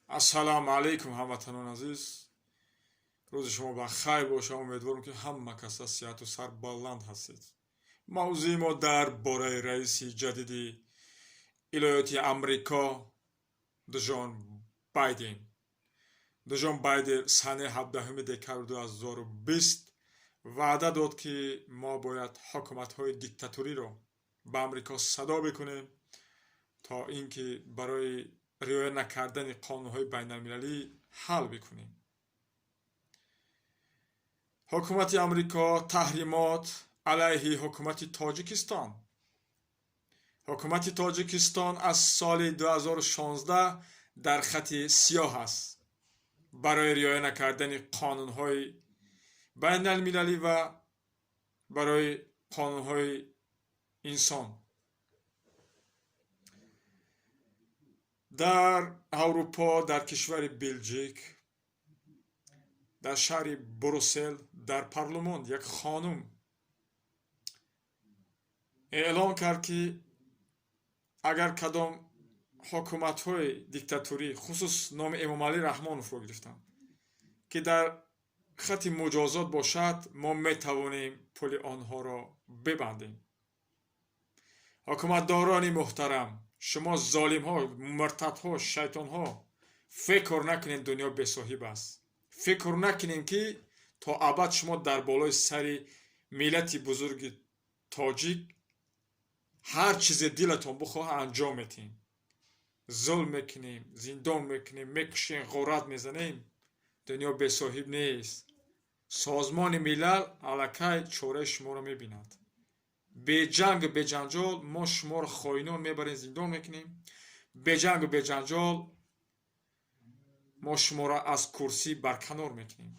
Ассалому алайкум, ҳамватанони азиз, рӯзи шумо ба хайр боша. Умедворам, ки ҳама каса сиҳату сарбаланд ҳастед. Мавзӯи мо дар бораи раиси ҷадиди Иёлоти Амрико Ҷон Байден. Ҷон Байден санаи 17 декабри 2020 ваъда дод, ки мо бояд ҳукуматҳои диктаториро ба Амрико садо бикунем, то ин ки барои риоя накардани қонунҳои байналмилалӣ ҳал бикунем. Ҳукумати Амрико таҳримот алайҳи ҳукумати Тоҷикистон. Ҳукумати Тоҷикистон аз соли 2016 дар хати сиёҳ аст барои риоя накардани қонунҳои байналмилалӣ ва барои қонунҳои инсон. Дар Аврупо, дар кишвари Белжик, дар шаҳри Брюссел, дар парлумон як хонум эълон кард, ки агар кадом ҳукуматҳои диктаторӣ, хусус номи Эмомалӣ Раҳмоновро гирифтанд, ки дар хати муҷозот бошад, мо метавонем пули онҳоро бибандем. Ҳукуматдорони муҳтарам, шумо золимҳо, муртадҳо, шайтонҳо, фикр накунед, дунё бесоҳиб аст. Фикр накунем, ки то абад шумо дар болои сари миллати бузурги тоҷик ҳар чизе дилатон бихоҳа анҷом метиҳем. Зулм мекунем, зиндон мекунем, мекушем, ғорат мезанем. Дунё бесоҳиб нест. Созмони Милал аллакай чораи шуморо мебинад. Беҷангу беҷанҷол мо шуморо, хоинон, мебарем, зиндон мекунем. Беҷангу беҷанҷол мо шуморо аз курсӣ барканор мекунем.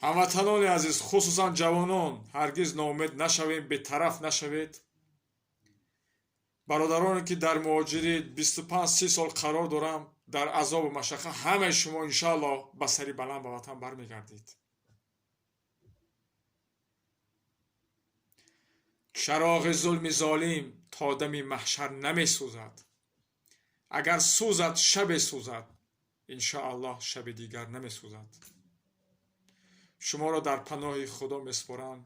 Ҳамватанони азиз, хусусан ҷавонон, ҳаргиз ноумед нашавем, бетараф нашавед. Бародароне, ки дар муҳоҷирӣ 25-30 сол қарор дорам, дар азобу машаққат, ҳамаи шумо иншоаллоҳ ба сари баланд ба ватан бармегардед. Чароғи зулми золим то дами маҳшар намесӯзад. Агар сӯзад, шабе сӯзад, иншоаллоҳ шаби дигар намесӯзад. Шуморо дар паноҳи Худо месупорам.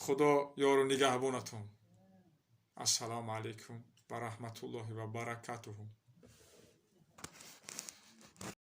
Худо ёру нигаҳбонатон. Ассалому алайкум ва раҳматуллоҳи ва баракатуҳу.